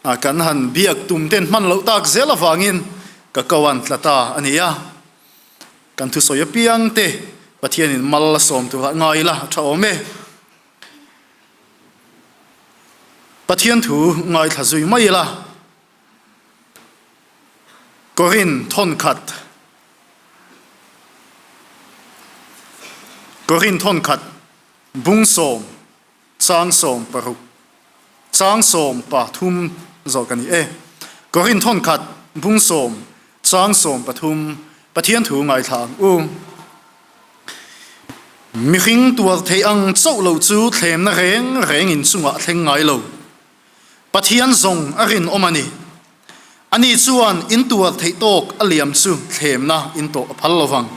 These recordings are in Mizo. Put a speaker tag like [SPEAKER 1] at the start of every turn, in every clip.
[SPEAKER 1] Kan han biak tum ten hman loh tak zel avangin ka ko an tla ta a ni a. Kan thusawi apiang te Pathianin mal a sawm turah ngai ila a tha awm e. Pathian thu ngaithla zui mai ila. Korin thawnkhat Korin thawnkhat bung sawm chang 16 chang 13 zawh ka ni e. Korin thawnkhat bung sawm chang 13 Pathian thu ngaithla ang u. Mihring tuar theih ang chauh lo chu thlemna reng reng in chungah thleng ngai lo. Pathian zawng a rinawm a ni. Ani chuan in tuar theih tawk a liam chu thlemna in tawh a phal lo vang.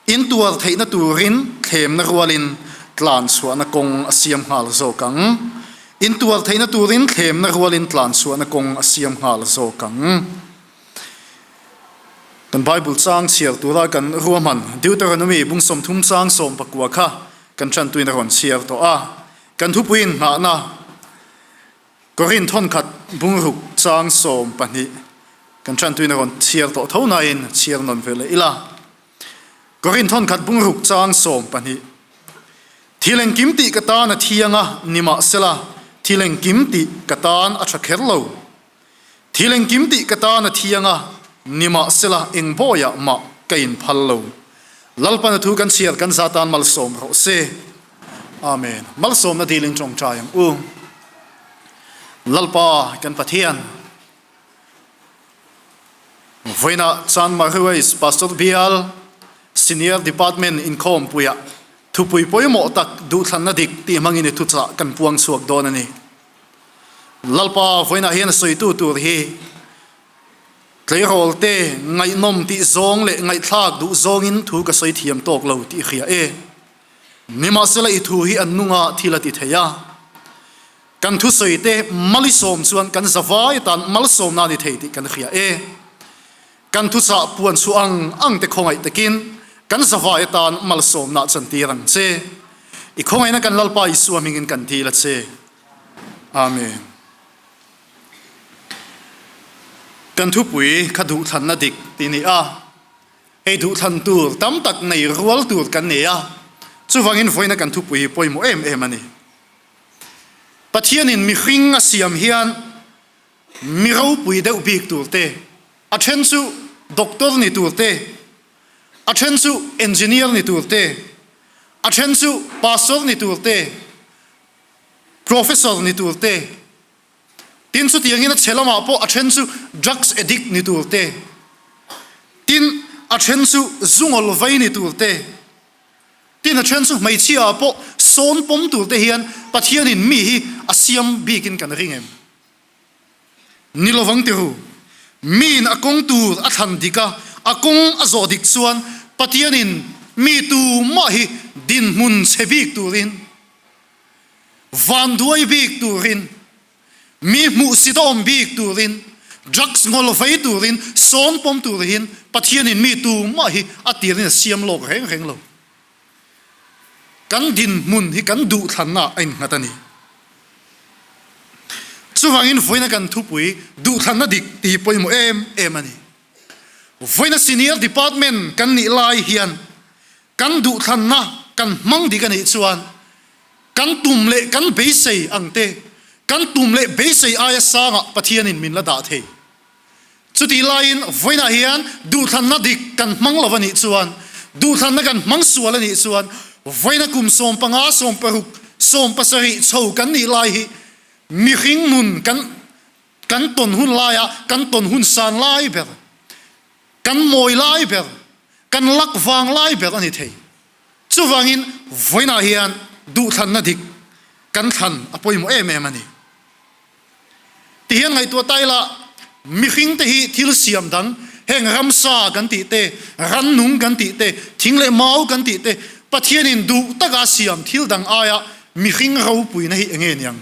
[SPEAKER 1] In tuar theihna turin thlemna rualin tlan chhuahna kawng a siam nghal zawk ang. In tuar theihna turin thlemna rualin tlan chhuahna kawng a siam nghal zawk ang. Kan Bible chang chhiar tura kan ruahman Deuteronomy bung 30 chang 19 kha kan tantuin a rawn chhiar tawh a. Kan thupuiin nghahna Korin thawnkhat bungruk chang 12 kan tantuin a rawn chhiar tawh tho nain chhiar nawn ve leh ila. Korin thawnkhat bungruk chang 12 Thil engkim tih ka tan a thiang a, nimahsela thil engkim tih ka tan a tha kher lo. Thil engkim tih ka tan a thiang a, nimahsela eng bawiah mah ka inphal lo. Lalpan a thu kan chhiar kan za tan malsawm rawh se. Amen. Malsawmna dilin tawngtai ang u. Lalpa kan Pathian, vawiinah Chanmar Highways Pastor Bial Senior Department inkhawmpuiah thupui pawimawh tak duhthlanna dik tih hmangin i thuchah kan puang chhuak dawn a ni. Lalpa vawiinah hian a sawitu tur hi tleirawl te ngaihnawm tih zawng leh ngaihthlak duh zawngin thu ka sawi thiam tawk lo tih hria e. Nimahsela i thu hi an nunga thil a ti thei a. Kan thusawi te malisawm chuan kan zavai atan malsawmna a ni thei tih kan hria e. Kan thuchah puan chhuah ang ang te khawngaih takin kan zavai atan malsawmna chantir ang che. I khawngaihna kan Lalpa Isua hmingin kan dil a che. Amen. Kan thupui kha duhthlanna dik tih ni a, hei duhthlan tur tam tak nei rual tur kan nei a, chuvangin vawiina kan thupui hi pawimawh em em a ni. Pathianin mihring a siam hian mi ropui deuh bik tur te, a then chu doctor ni tur te, a then chu engineer ni tur te, a then chu pastor ni tur te, Professor ni tur te, tin chutiangin a chhe lamah pawh a then chu drugs addict ni tur te, tin a then chu zungawl vei ni tur te, tin a then chu hmeichhia ah pawh sawn pawm tur te hian Pathianin mi hi a siam bikin kan ring em? Ni lovang ti ru. Miin a kawng tur a thlan dik a, a kawng a zawh dik chuan Pathianin mi tumah hi dinhmun chhe bik turin, Vanduai bik turin, mi hmuhsit a awm bik turin, drugs ngawl vei turin, sawn pawm turin Pathianin mi tumah hi a tirin a siam lawk reng reng lo. Kan dinhmun hi kan duhthlanna a innghat a ni. Chuvangin vawiina kan thupui duhthlanna dik tih hi pawimawh em em a ni. Vawiina senior department kan nih lai hian Kan duhthlanna kan hmang dik a nih chuan kan tum leh kan beisei ang te, kan tum leh beisei aia sangah Pathianin min la dah thei. Chutih laiin vawiinah hian duhthlanna dik kan hmang lo a nih chuan, duhthlanna kan hmang sual a nih chuan vawiina kum 15, 16, 17 chho kan nih lai hi mihring nun kan kan tawn hun laia kan tawn hun san lai ber, Kan mawi lai ber, kan lak vang lai ber a ni thei. Chuvangin vawiinah hian duhthlanna dik kan thlan a pawimawh em em a ni. Tihian ngaihtuah ta ila, mihringte hi thil siam dang, heng ramsa kan tih te, rannung kan tih te, thing leh mau kan tih te, Pathianin duh taka siam thil dang aia mihring ropuina hi enge niang?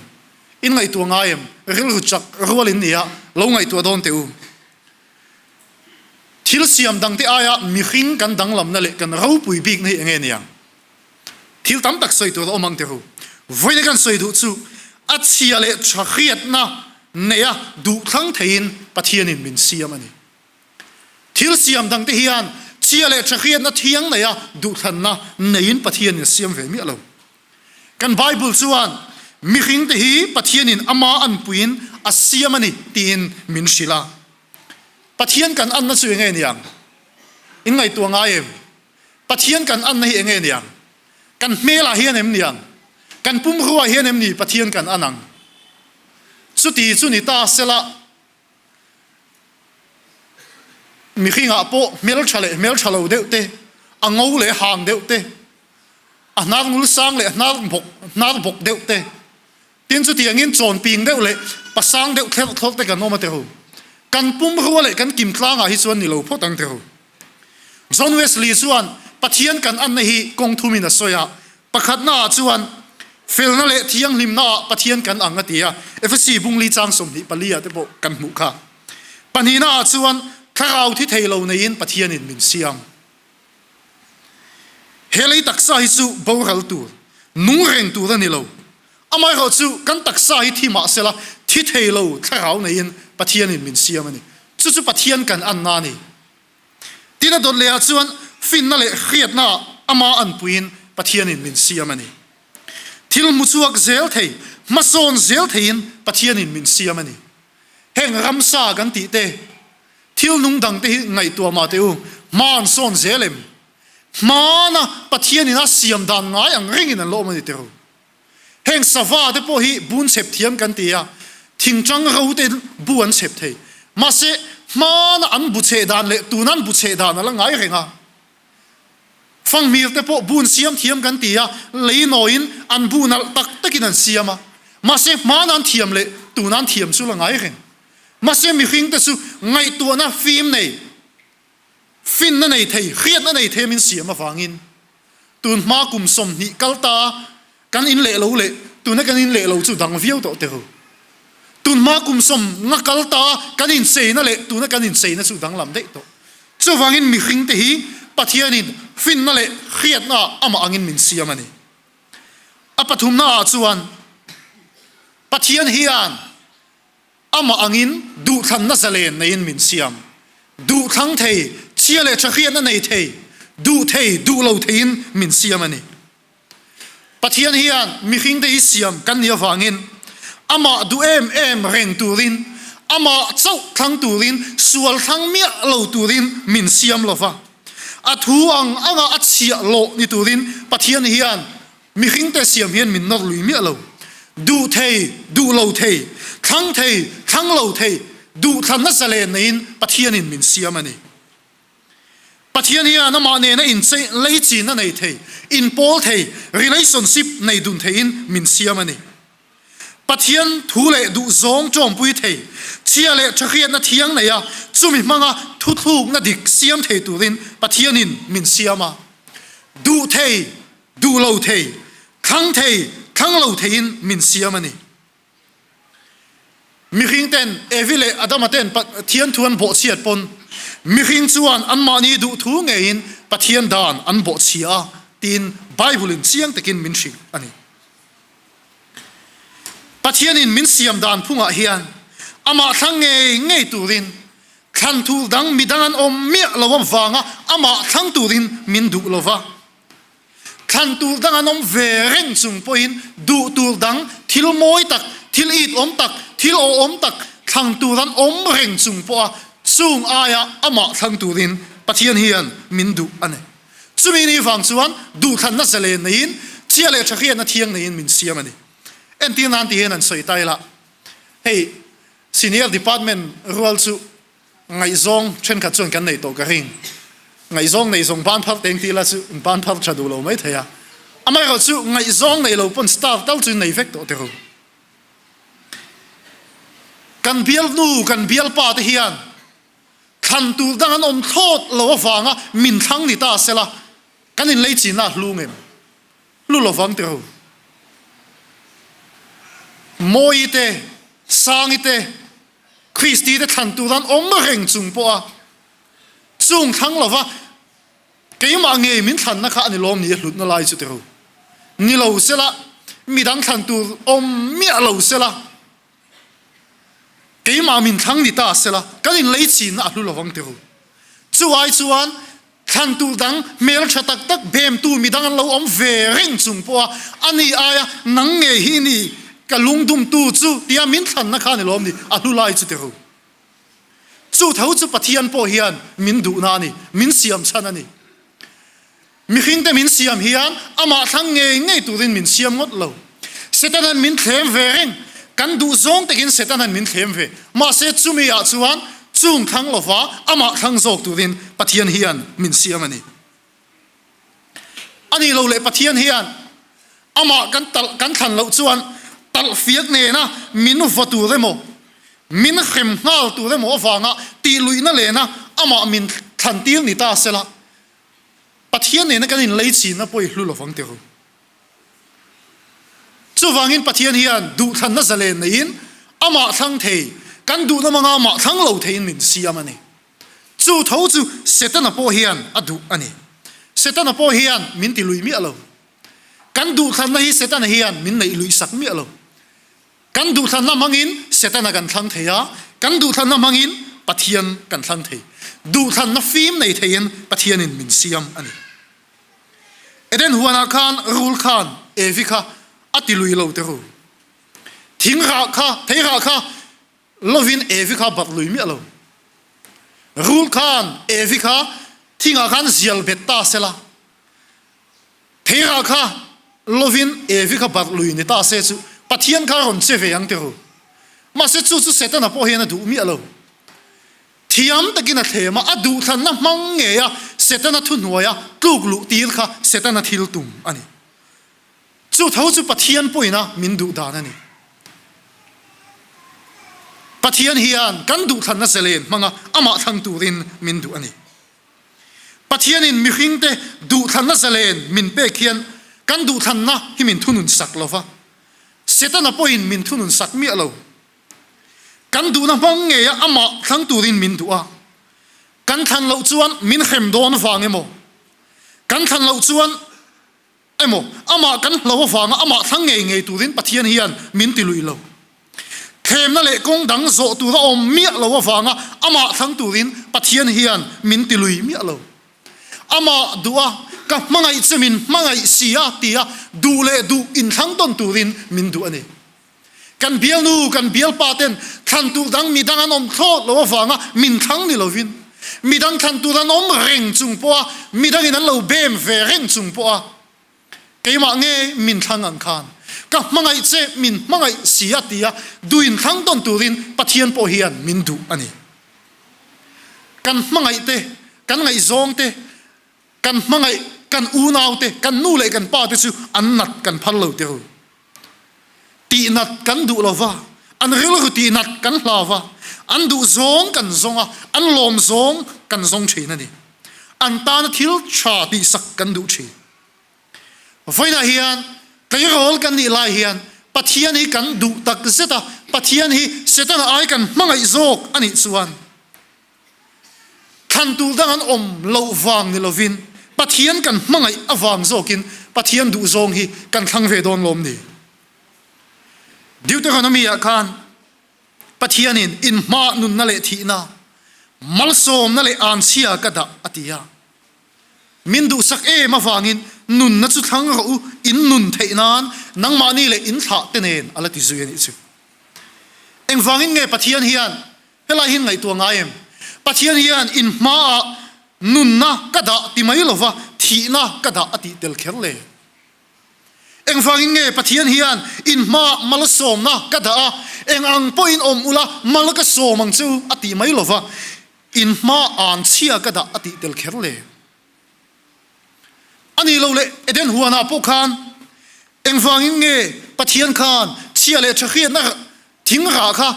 [SPEAKER 1] In ngaihtuah ngai em? Rilru chak rual in nia, lo ngaihtuah dawn teh u. Thil siam dangte aia mihring kan danglamna leh kan ropui bikna hi enge niang? Thil tam tak sawi tur a awm ang teh u. Vawiina kan sawi duh chu a chhia leh tha hriatna. neia duhthlang theiin Pathianin min siam a ni. Thil siam dangte hian chhia leh tha hriatna thiang neia duhthlanna neiin Pathianin a siam ve miah lo. Kan Bible chuan mihringte hi Pathianin ama anpuiin a siam a ni tiin min hrilh a. Pathian kan anna chu enge niang? In ngaihtuah ngai em? Pathian kan anna hi enge niang? Kan hmelah hian em niang? Kan pumruah hian em ni Pathian kan an ang? Chuti chu ni ta sela, mihringah pawh hmeltha leh hmeltha lo deuh te, a ngo leh hang deuh te, a hnar nul sang leh hnar bawk hnar bawk deuh te, tin chutiangin chawn ping deuh leh pasang deuh thlerh thlawr te kan awm a tiro. Kan pumrua leh kan kim tlangah hi chuan ni lo phawt ang tiro. John Wesley chuan Pathian kan anna hi kawng thumin a sawi a, pakhatnaah chuan felna leh thianghlimnaah Pathian kan ang a ti a, Efesi bungli chang 24 ah te pawh kan hmuh kha. Pahnihnaah chuan thlarau thi thei lo neiin Pathianin min siam. He lei taksa hi chu boral tur, nung reng tur a ni lo. Amaherawhchu kan taksa hi thi mahsela thi thei lo thlarau neiin Pathianin min siam a ni. Chu chu Pathian kan anna a ni. Tin a dawt lehah chuan finna leh hriatnaah ama anpuiin Pathianin min siam a ni. Thil hmu chhuak zel thei, hmasawn zel theiin Pathianin min siam a ni. Heng ramsa kan tih te, thil nung dang te hi ngaihtuah mah teh u, hma an sawn zel em? Hmana Pathianin a siam dan ngai ang rengin an la awm a ni teh u. Heng sava te pawh hi bun chhep thiam kan ti a, thingtang ro te bu an chhep thei. Mahse, hmana an bu chheh dan leh tuna an bu chheh dan a la ngai reng a. Fanghmir te pawh bun siam thiam kan ti a, lei nawiin an bu nalh tak takin an siam a. Mahse, hmana an thiam leh tuna an thiam chu la ngai reng. Mahse, mihring te chu ngaihtuahna fim nei. Finna nei thei, hriatna nei thei min siam avangin tun hma kum 20 kal ta kan in leh lo leh tuna kan in leh lo chu dang viau tawh teh u. Tun hma kum 50 kal ta kan incheina leh tuna kan incheina chu danglam daih tawh. Chuvangin mihringte hi Pathianin finna leh hriatna amah angin min siam a ni. A pathumnaah chuan Pathian hian Amah angin duhthlanna zalen neiin min siam. Duhthlang thei, chhia leh tha hriatna nei thei, duh thei, duh lo theiin min siam a ni. Pathian hian mihringte hi siam kan nih avangin amah duh em em reng turin, amah chauh thlang turin, sual thlang miah lo turin min siam lo va. A thu ang anga a chhiah lawh ni turin Pathian hian Mihringte siam hian min nawr lui miah lo. Duh thei, duh lo thei, thlang thei, thlang lo thei, duhthlanna zalen neiin Pathianin min siam a ni. Pathian hian amah nena inchei lei chinna nei thei, inpawl thei, relationship nei dun theiin min siam a ni. Pathian thu leh duhzawng tawmpui thei, chhia leh thahriatna thiang nei a, chumi hmanga thuthlukna dik siam thei turin Pathianin min siam a. Duh thei, duh lo thei, thlang thei, thlang lo theiin min siam a ni. Mihring ten Evi leh Adama ten Pathian thu an bawhchhiat pawn mihring chuan anmahni duh thu ngeiin Pathian dan an bawhchhia a tiin Bible in chiang takin min hrilh a ni. Pathianin min siam dan phungah hian amah thlang ngei ngei turin thlan tur dang midang an awm miah lo avanga amah thlang turin min duh lo va. Thlan tur dang an awm ve reng chung pawhin duh tur dang thil mawi tak, thil it awm tak, thil awhawm tak thlang tur an awm reng chung pawha chung aia amah thlang turin Pathian hian min duh a ni. Chumi ni vang chuan duhthlanna zalen neiin, chhia leh tha hriatna thiang neiin min siam a ni. Entir nan ti hian an sawi ta ila, hei Senior Department rual chu ngaihzawng thenkhat chuan kan nei tawh ka ring. Ngaihzawng nei zawng ban phar teng ti ila chu in ban phar tha duh lo mai thei a. Amaherawhchu ngaihzawng nei lo pawn staff tal chu nei vek tawh teh ru. Kan bialnu, kan bialpa te hian Thlan tur dang an awm thlawt lo avanga min thlang ni ta sela, kan inlei chinna a hlu ngem? Hlu lovang teh u. Mawi te, Sangi te, Christy te thlan tur an awm reng chung pawha chung thlang lova keimah ngei min thlanna kha a ni lawm ni a hlutna lai chu teh u. Ni lo sela, midang thlan tur awm miah lo sela. Keimah min thlang ni ta sela, kan inleichhinna a hlu lovang ti ru. Chu ai chuan thlan tur dang hmel tha tak tak bemtu midang an lo awm ve reng chung pawha a ni aia nang ngei hi ni ka lungdumtu chu tia min thlanna kha ni lawm ni, a hlu lai chu ti ru. Chu tho chu Pathian pawh hian min duhna a ni, min siam chhan a ni. Mihringte min siam hian amah thlang ngei ngei turin min siam ngawt lo. Setanan min thlem ve reng. Kan duh zawng takin Setanan min thlem ve. Mahse chumi ah chuan chung thlang lova amah thlang zawk turin Pathian hian min siam a ni. A nih lo leh Pathian hian amah kan talh kan thlan loh chuan talh fiak nena min va tur emaw, min hrem nghal tur emaw avanga tihluihna lena amah min thlan tir ni ta sela, Pathian nena kan inleichhinna pawh i hlu lovang ti ru. Chuvangin Pathian hian duhthlanna zalen neiin amah thlang thei, kan duhna hmanga amah thlang lo theiin min siam a ni. Chu tho chu Setana pawh hian a duh a ni. Setana pawh hian min ti lui miah lo. Kan duhthlanna hi Setana hian min neih luih sak miah lo. Kan duhthlanna hmangin Setana kan thlang thei a, kan duhthlanna hmangin Pathian kan thlang thei. Duhthlanna fim nei theiin Pathianin min siam a ni. Eden huanah khan rul khan Evi kha a ti lui lo te ru. Thing rah kha, thei rah kha lovin Evi kha barh lui miah lo. Rul khan Evi kha thingah khan zial bet ta sela. Theirah kha lovin Evi kha barh lui ni ta se chu Pathian kha rawn che ve ang ti ru. Mahse chu chu Setana pawh hian a duh miah lo. Thiam takin a thlem a, a duhthlanna hmang ngei a Setana thuhnuaia tluk luh tir kha Setana thil tum a ni. Chu tho chu Pathian pawhin a min duh dan a ni. Pathian hian kan duhthlanna zalen hmanga amah thlang turin min duh a ni. Pathianin mihringte duhthlanna zalen min pek hian kan duhthlanna hi min thunun sak lo va, Setana pawhin min thunun sak miah lo. Kan duhna hmang ngeia amah thlang turin min duh a, kan thlan loh chuan min hrem dawn vang emaw, kan thlan loh chuan Emaw, amah kan hlo avanga amah thlang ngei ngei turin Pathian hian min ti lui lo. Thlemna leh kawng dang zawh tur a awm miah lo avanga amah thlang turin Pathian hian min ti lui miah lo. Amah duh a, ka hmangaih che min hmangaih si a tia duh leh duh inthlang tawn turin min duh a ni. Kan bialnu, kan bialpa ten thlan tur dang midang an awm thlawt lo avanga min thlang ni lovin, midang thlan tur an awm reng chung pawha midangin an lo bem ve reng chung pawha keimah nge min thlang ang khan ka hmangaih che min hmangaih si a tia duhin thlang tawn turin Pathian pawh hian min duh a ni. Kan hmangaih te, kan ngaihzawng te, kan hmangaih kan unau te, kan nu leh kan pa te chu an nat kan phal lo tirh. Tihnat kan duh lo va, an rilru tihnat kan hlau va, an duh zawng kan zawng a, an lawm zawng kan zawng thin a ni. An tana thil tha tihsak kan duh thin. Vawiinah hian tleirawl kan nih lai hian Pathian hi kan duh tak zet a, Pathian hi Setana ai kan hmangaih zawk a nih chuan, Thlan tur dang an awm loh vang ni lovin Pathian kan hmangaih avang zawkin Pathian duhzawng hi kan thlang ve dawn lawm ni? Deuteronomy-ah khan Pathianin inhma nunna leh thihna, malsawmna leh anchhia ka dah a ti a. Min duhsak em avangin nunna chu thlang rawh u, in nun theih nan nangmahni leh in thlah te nen a la ti zui a nih chu. Engvangin nge Pathian hian Helai hian ngaihtuah ngai em? Pathian hian in hmaah nunna ka dah ti mai lova thihna ka dah a tih tel kher le. Engvangin nge Pathian hian in hmaah malsawmna ka dah a, eng ang pawhin awm ula mal ka sawm ang chu a tih mai lova in hmaah anchhia ka dah a tih tel kher le. A nih loh leh Eden huanah pawh khan engvangin nge Pathian khan chhia leh tha hriatna thing rah kha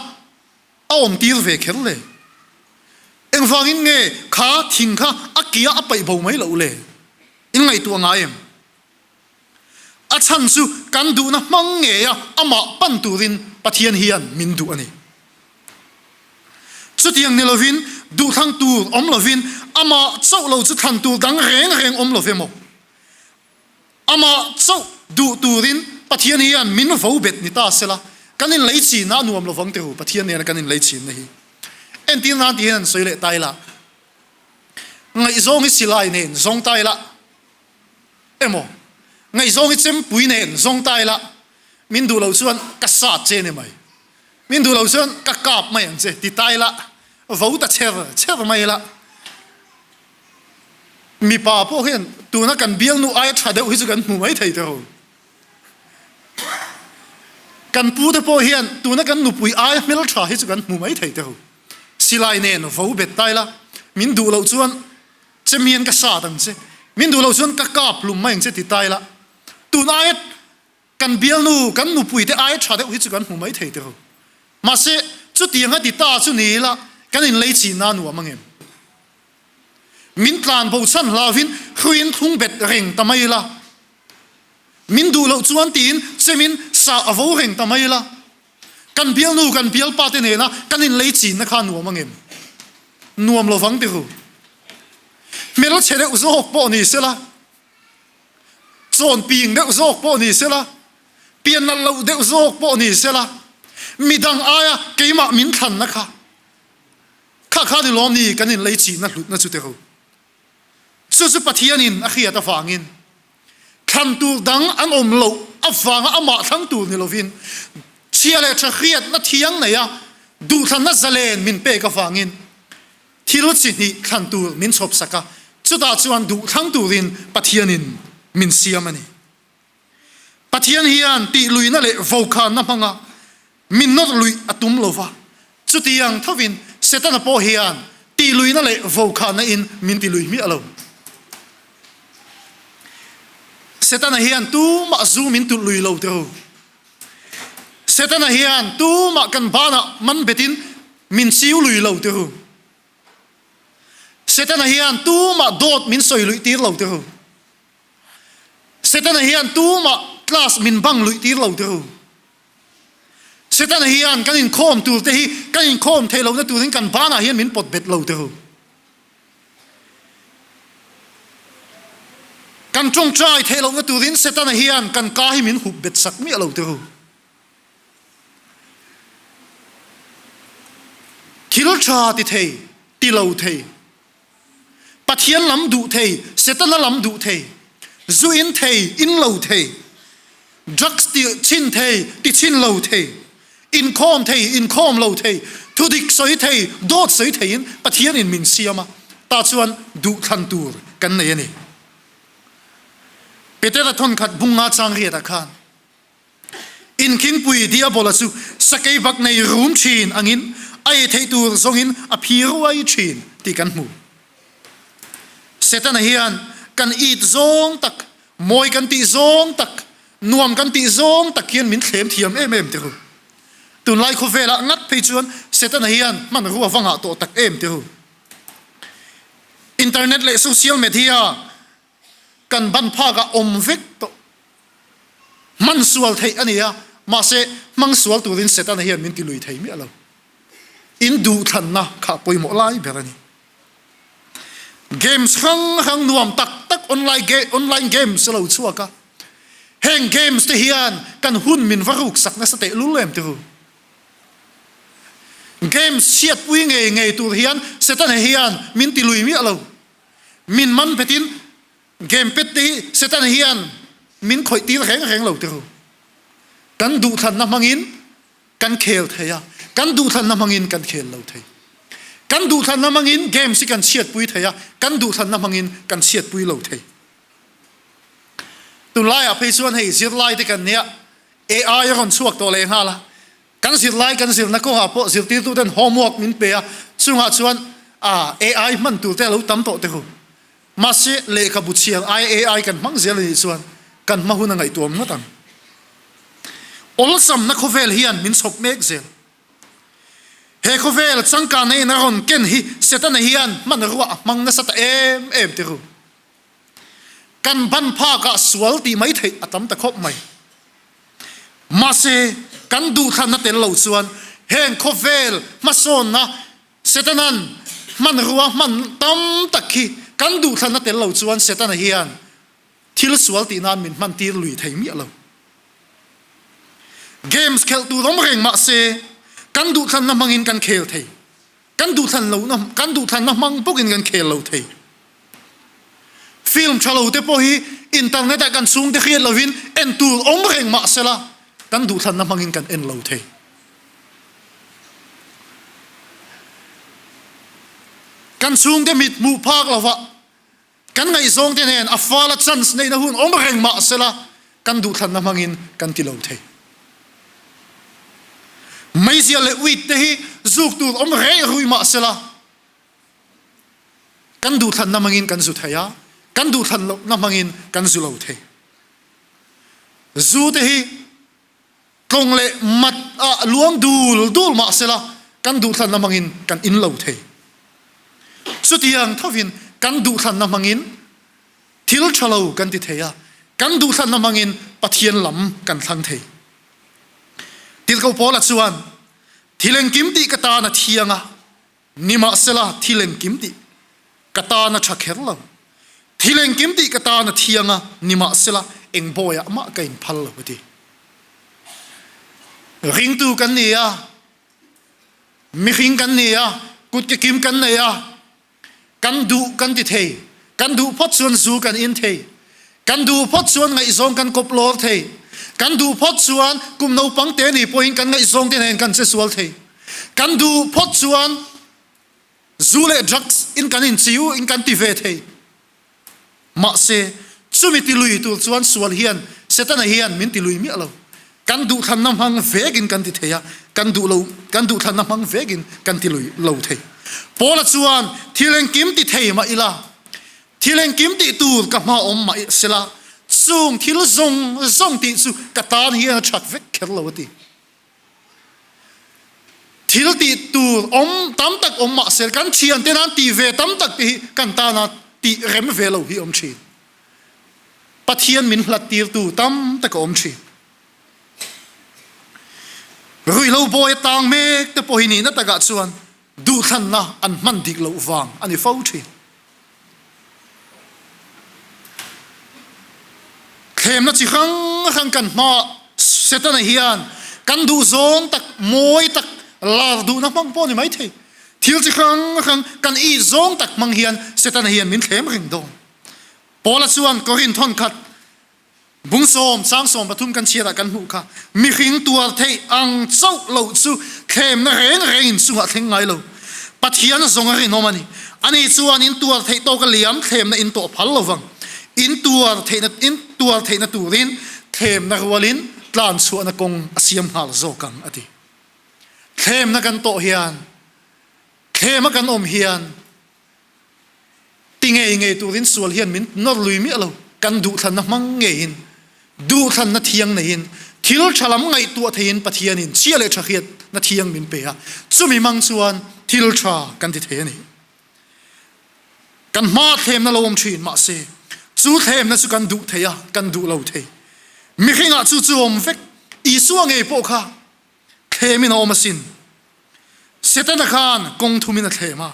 [SPEAKER 1] A awm tir ve kher le. Engvangin nge kha thing kha a kia a paih bo mai loh le? In ngaihtuah ngai em? A chhan chu kan duhna hmang ngeia amah pan turin Pathian hian min duh a ni. Chutiang ni lovin duhthlang tur awm lovin amah chauh lo chu thlan tur dang reng reng awm lo ve maw? Amah chauh duh turin Pathian hian min vo bet ni ta sela. Kan inlei chinna a nuam lovang teh u, Pathian nena kan inlei chinna hi. Entir nan ti hian an sawi leh ta ila, ngaihzawng hi silai nen zawng ta ila emaw, ngaihzawng hi chempui nen zawng ta ila, min duh loh chuan ka sat che ni mai, min duh loh chuan ka kap mai ang che ti ta ila, vo ta cher cher mai ila. Mipa pawh hian tuna kan bialnu aia tha deuh hi chu kan hmu mai thei teh u. Kan pute pawh hian tuna kan nupui aia hmeltha hi chu kan hmu mai thei teh u. Silai nen vo bet ta ila, min duh loh chuan chemian ka sat ang che, min duh loh chuan ka kap hlum mai ang che ti ta ila, tun aia kan bialnu, kan nupui te aia tha deuh hi chu kan hmu mai thei teh u. Mahse, chutianga ti ta chu ni ila, kan inlei chinna a nuam angem? Min tlan bo chhan hlauvin hruiin thlung bet reng ta mai ila, min duh loh chuan tiin chemin sah a vo reng ta mai ila, kan bialnu kan bialpa te nena kan inlei chinna kha nuam angem? Nuam lovang ti ru. Hmelchhe deuh zawk pawh ni sela, chawn ping deuh zawk pawh ni sela, pian nalh loh deuh zawk pawh ni sela, midang aia keimah min thlanna kha Kha kha ni lawm ni kan inlei chihna hlutna chu teh u. Chu chu Pathianin a hriat avangin thlan tur dang an awm loh avanga amah thlang tur ni lovin chhia leh tha hriatna thiang neia duhthlanna zalen min pek avangin thil chi hnih thlan tur min chhawp sak a, chutah chuan duhthlang turin Pathianin min siam a ni. Pathian hian tihluihna leh vokhanna hmanga min nawr luih a tum lo va, chutiang thovin Setana pawh hian tihluihna leh vokhanna in min tilui hmiah lo. Setana hian tumah zu min tulh lui lo teh u. Setana hian tumah kan banah man betin min chiu lui lo teh u. Setana hian tumah dawt min sawi luih tir lo teh u. Setana hian tumah class min bang luih tir lo teh u. Setana hian kan inkhawm tur te hi kan inkhawm theih lohna turin kan banah hian min pawt bet lo teh u. Kan tawngtai theih lohna turin Setana hian kan ka hi min hup bet sak miah lo teh u. Thil tha ti thei, ti lo thei. Pathian lam duh thei, Setana lam duh thei, zu in thei, in lo thei, drugs ti chhin thei, ti chhin lo thei, inkhawm thei, inkhawm lo thei, thudik sawi thei, dawt sawi theiin Pathianin min siam a, tah chuan duhthlan tur kan nei a ni. Petera thawnkhat bunga chang riatah khan Inkhingpui Diabola chu sakei bak nei rum thin angin a ei theih tur zawngin a phi ruai thin tih kan hmu. Setana hian kan it zawng tak, mawi kan tih zawng tak, nuam kan tih zawng tak hian min thlem thiam em em teh u. Tunlai khawvelah ngat phei chuan Setana hian hmanrua va ngah tawh tak em teh u. Internet leh social media kan ban phakah awm vek tawh. Hman sual theih a ni a, mahse hmang sual turin Setana hian min ti lui thei miah lo. In duhthlanna kha pawimawh lai ber a ni. Games hrang hrang nuam tak tak online online games a lo chhuak a, heng games te hian kan hun min va ruk sak nasa teh lul em tiru. Games chhiatpui ngei ngei tur hian Setana hian min ti lui miah lo. Min man petin game pet te hi Satan hian min khawih tir reng reng lo tiru. Kan duhthlanna hmangin kan khel thei a, kan duhthlanna hmangin kan khel lo thei. Kan duhthlanna hmangin games hi kan chhiatpui thei a, kan duhthlanna hmangin kan chhiatpui lo thei. Tunlaiah phei chuan hei zirlai te kan nia AI a rawn chhuak tawh leh nghal a, Kan zirlai kan zirna kawngah pawh zirtirtuten homework min pe a, chungah chuan AI hman tur te a lo tam tawh teh u. Mahse, lehkhabu chhiar aia AI kan hmang zel a nih chuan kan hma hun a ngaihtuam ngawt ang. Awlsamna khawvel hian min chhawp mek zel. He khawvel changkanna in a rawn ken hi Setana hian hmanrua a hmang nasa ta em em teh u. Kan ban phakah sual tih mai theih a tam ta khawp mai. Mahse, kan duhthlanna tel lo chuan heng khawvel hmasawnna Setanan hmanrua hman tam tak hi kan duhthlanna tel lo chuan Setana hian thil sual tih nan min hman tir lui thei miah lo. Games khelh tur awm reng mah se kan duhthlanna hmangin kan khel thei. Kan duhthlan lohna kan duhthlanna hmang bawkin kan khel lo thei. Film tha lo te pawh hi internet ah kan chhungte hriat lovin en tur awm reng mah sela kan duhthlanna hmangin kan en lo thei. Kan chhungte mit hmuh phak lovah Kan ngaihzawngte nen a fala chance neihna hun awm reng mah sela kan duhthlanna hmangin kan ti lo thei. Meizial leh weed te hi zuk tur awm reh rui mah sela kan duhthlanna hmangin kan zu thei a, kan duhthlan lohna hmangin kan zu lo thei. Zu te hi Tlawng leh mat ah luang dul dul mah sela kan duhthlanna hmangin kan in lo thei. Chutiang thovin kan duhthlanna hmangin thil tha lo kan ti thei a, kan duhthlanna hmangin Pathian lam kan thlang thei. Tirhkoh Paula chuan, Thil engkim tih ka tan a thiang a, Nimahsela, thil engkim tih ka tan a tha kher lo. Thil engkim tih ka tan a thiang a, nimahsela, eng bawiah mah ka inphal lo, a ti. Ringtu kan ni a, mihring kan ni a, kut ke kim kan nei a, kan duh kan ti thei. Kan duh phawt chuan zu kan in thei. Kan duh phawt chuan ngaihzawng kan kawp lawr thei. Kan duh phawt chuan kum naupang te ni pawhin kan ngaihzawng te nen kan che sual thei. Kan duh phawt chuan zu leh drugs in kan inchiu in kan ti ve thei. Mahse, chumi ti lui tur chuan sual hian Setana hian min ti lui miah lo. Kan duhthlanna hmang vekin kan ti thei a, kan duh lo, kan duhthlanna hmang vekin kan ti lui lo thei. Paula chuan thil engkim ti thei mah ila, Thil engkim tih tur ka hma awm mah sela, chung thil zawng zawng tih chu ka tan hian a that vek kher lo a ti. Thil tih tur awm tam tak awm mah sel kan thiante nan tih ve tam tak te hi kan tana tih rem ve lo hi awm thin. Pathian min hlat tirtu tam tak a awm thin. Ruihhlo bawi a tang mek te pawh hi nihna takah chuan duhthlanna an hman dik loh vang a ni fo thin. Thlemna chi hrang hrang kan hmaah Setana hian kan duhzawng tak, mawi tak, lar duhna hmang pawh a ni maithei. Thil chi hrang hrang kan it zawng tak hmang hian Setana hian min thlem reng dawn. Paula chuan Korinth thawnkhat Bung sawm, sang 13 kan chhiatah kan hmuh kha, mihring tuar theih ang chauh loh chu thlemna reng reng in chungah thleng ngai lo. Pathian zawng a rinawm a ni. Ani chuan in tuar theih tawka liam thlemna in tawh phal lo vang. In tuar theihna, in tuar theihna turin thlemna rualin tlan chhuahna kawng a siam nghal zawk ang, a ti. Thlemna kan tawh hian, thlema kan awm hian, Ti ngei ngei turin sual hian min nawr lui miah lo. Kan duhthlanna hmang ngeiin, duhthlanna thiang neiin, thil tha lam ngaihtuah theiin Pathianin chhia leh tha hriatna thiang min pe a, chumi hmang chuan thil tha kan ti thei a ni. Kan hma thlemna lo awm thin mahse, chu thlemna chu kan duh thei a, kan duh lo thei. Mihringah chu chu awm vek. Isua ngei pawh kha thlemin a awm asin. Setana khan kawng thumin a thlem a.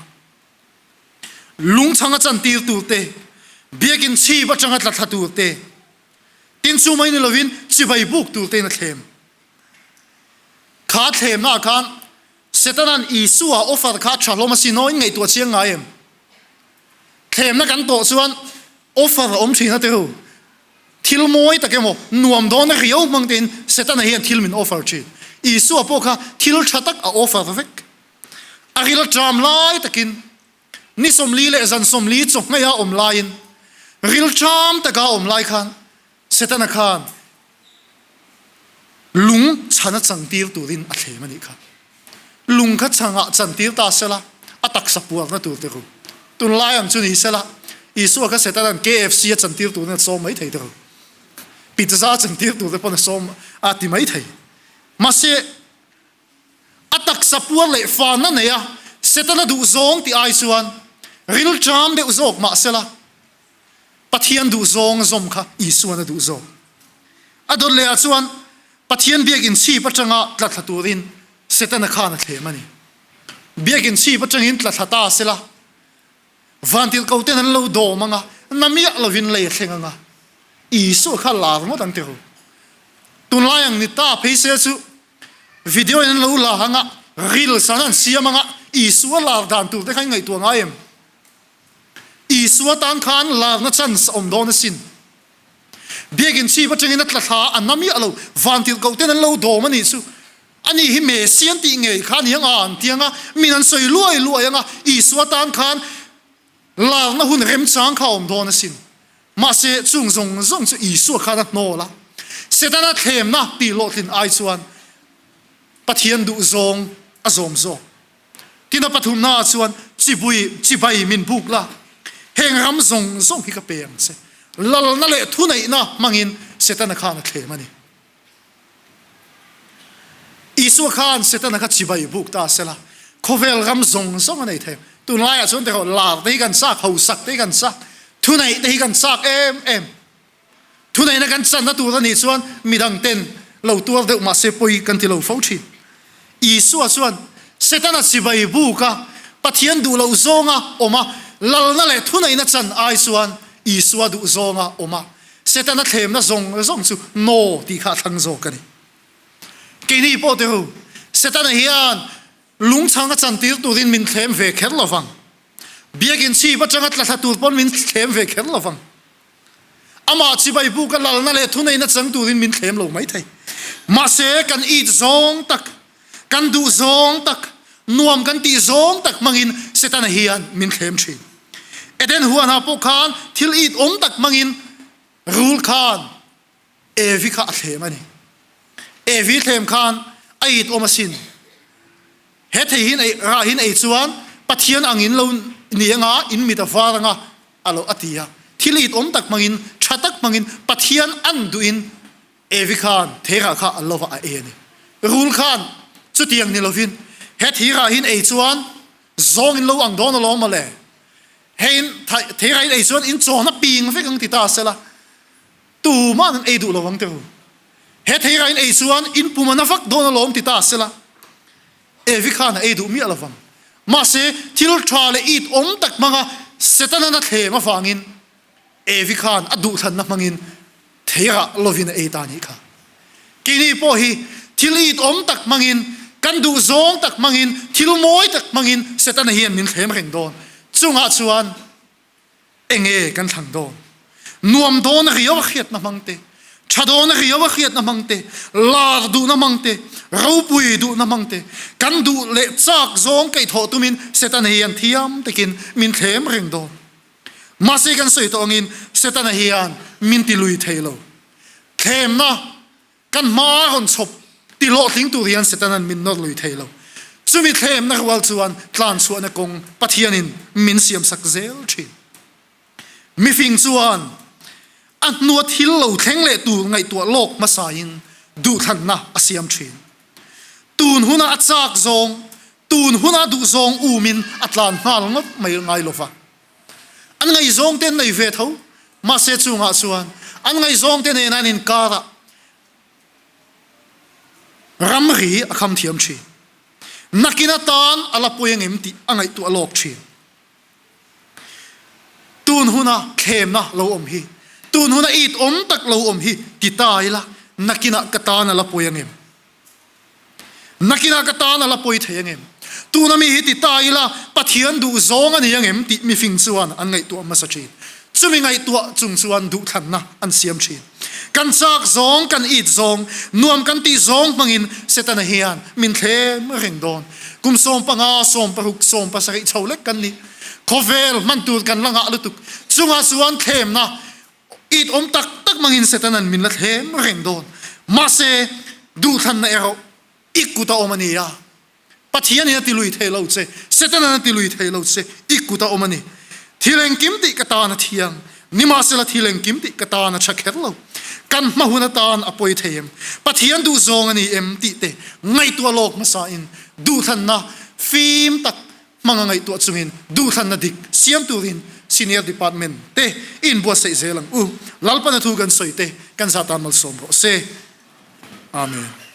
[SPEAKER 1] Lungchhang a chantir tur te, biakinn chhip atanga tla thla tur te, tin chu mai ni lovin chibai buk tur tein a thlem. Kha thlemna ah khan Setana'n Isua offer kha tha hlawm asin aw, in ngaihtuah chiang ngai em? Thlemna kan tawh chuan offer a awm thin a tiru. Thil mawi tak emaw, nuam dawn riau hmang tein Setana hian thil min offer thin. Isua pawh kha thil tha tak a offer vek. A ril ṭam lai takin ni 40 leh zan 40 chawhmeiha awm laiin ril ṭam taka awm lai khan Setana khan lung chhana changtir turin a thlem a nih kha. Lung kha chhangah chantir ta sela a taksa puarna tur te ru. Tunlai ang chu ni sela Isua kha Setana'n KFC a chantir turin a sawm mai thei te ru. Pizza a chantir tur te pawn a sawm a ti mai thei. Mahse A taksa puar leh fanna nei a, Setana duh zawng tih ai chuan ril ṭam deuh zawk mah sela, Pathian duh zawng zawm kha Isuan a duh zawk. A dawt lehah chuan Pathian biakinn chhip aṭanga tla thla turin Setana khan a thlem a ni. Biakinn chhip aṭangin tla thla ta sela, Vantirhkoten an lo dawm ang a, na miah lovin lei a thleng ang a, Isua kha lar ngawt ang ti ru. Tunlai ang ni ta phei se chu video in an lo la anga, reels an han siam anga, Isua lar dan tur te kha in ngaihtuah ngai em? Isua tan khan larna chance a awm dawn asin. Biakin chhip atangin a tla thla a na miah lo, vantirhkoh ten an lo dawm a nih chu. Ani hi Messi an tih ngei kha a ni anga an ti anga, min an sawi luai luai anga, Isua tan khan larna hun remchang kha a awm dawn asin. Mahse, chung zawng zawng chu Isua khan a hnawl a, Setana thlemna tih hlawhtlin ai chuan Pathian duhzawng a zawm zawk. Tin a pathumnaah chuan chibui chibai min buk la, heng ram zawng zawng hi ka pe ang che. Lalna leh thuneihna hmangin Setana khan a thlem a ni. Isua khan Setana kha chibai buk ta sela, khawvel ram zawng zawng a nei thei. Tunlaiah chuan teh lar te hi kan chak, hausak te hi kan chak, thuneih te hi kan chak em em. Thuneihna kan channa tur a nih chuan midang ten lo tuar deuh mah se pawi kan ti lo fo thin. Isua chuan Setana chibai buk a, Pathian duh loh zawnga awm a, lalna leh thuneihna chan ai chuan Isua duh zawnga awm a, Setana thlemna zawng zawng chu no tih kha a thlang zawk a ni. Keini pawh teh u, Setana hian lungchhang a chantir turin min thlem ve kher lo vang. Biakin chhip atanga tla thla tur pawn min thlem ve kher lo vang. Amah chibai buka lalna leh thuneihna chang turin min thlem lo maithei. Mahse, kan it zawng tak, kan duh zawng tak, nuam kan tih zawng tak hmangin Setana hian min thlem thin. Eden huanah pawh khan thil it awm tak hmangin rul khan Evi kha a thlem a ni. Evi thlem khan a it awm asin. He thei hin ei, rah hin ei chuan Pathian angin lo ni anga, in mit a var anga a lo a ti a. Thil it awm tak hmangin, tha tak hmangin Pathian an duhin Evi khan theirah kha a lova a ei a ni. Rul khan chutiang ni lovin he theirah hin ei chuan zawng in lo ang dawn alawm mawle. Hei in theirah hin ei chuan in chawn a ping vek ang ti ta sela. Tuma'n an ei duh lo ang teu. He theirah in ei chuan in pum a na vak dawn alawm ti ta sela, Evi khan a ei duh miah lovang. Mahse, thil tha leh it awm tak hmanga Setana na thlem avangin Evi khan a duhthlanna hmangin theirah lovin a ei ta nih kha. Keini pawh hi thil it awm tak hmangin, kan duh zawng tak hmangin, thil mawi tak hmangin Setana hian min thlem reng dawn. Chungah chuan Enge kan thlang dawn? Nuam dawn riau a hriatna hmang te, tha dawn riau a hriatna hmang te, lar duhna hmang te, ropui duhna hmang te, kan duh leh chak zawng kaihthawh tumin Setana hian thiam takin min thlem reng dawn. Mahse kan sawi tawh angin Setana hian min ti lui thei lo. Thlemna Kan hma a rawn chhawp ti hlawhtling tur hian Setana'n min nawr lui thei lo. Chumi thlemna rual chuan tlanchhuahna kawng Pathianin min siamsak zel thin. Mifing chuan a hnua thil lo thleng leh tur ngaihtuah lawk hmasain duhthlanna a siam thin. Tun huna a chak zawng, tun huna duh zawng umin a tlan nghal ngawt mai ngai lo va. An ngaihzawngte an nei ve tho, mahse chungah chuan an ngaihzawngte nena an inkarah ramri a kham thiam thin. Nakin atan a la pawi angem tih a ngaihtuah lawk thin. Tun huna thlemna lo awm hi, tun huna it awm tak lo awm hi ti ta ila, nakinah ka tan a la pawi angem? Nakinah ka tan a la pawi thei angem? Tuna mi hi ti ta ila Pathian duh zawng a ni angem tih mifing chuan an ngaihtuah hmasa thin. Chumi ngaihtuah chung chuan duhthlanna an siam thin. Kan chak zawng, kan it zawng, nuam kan tih zawng hmangin Setana hian min thlem reng dawn. Kum 15, 16, 17 chho lek kan ni. Khawvel hman tur kan la ngah lutuk. Chungah chuan thlemna It awm tak tak mangin Setana'n min la thlem reng dawn. Mahse, duhthlanna erawh i kut a awm a ni a. Pathianin a ti lui thei lo che, Setana'n a ti lui thei lo che, i kut a awm a ni. Thil engkim tih ka tan a thiang, nimahsela thil engkim tih ka tan a tha kher lo. Kan hma hun atan a pawi thei em? Pathian duhzawng a ni em? tih te ngaihtuah lawk hmasain duhthlanna fim tak Hmang a ngaihtuah chungin duhthlanna dik siam turin Senior Department te i inbuatsaih zel ang u. Lalpana thu kan sawi te kan zah tan malsawm rawh se. Amen.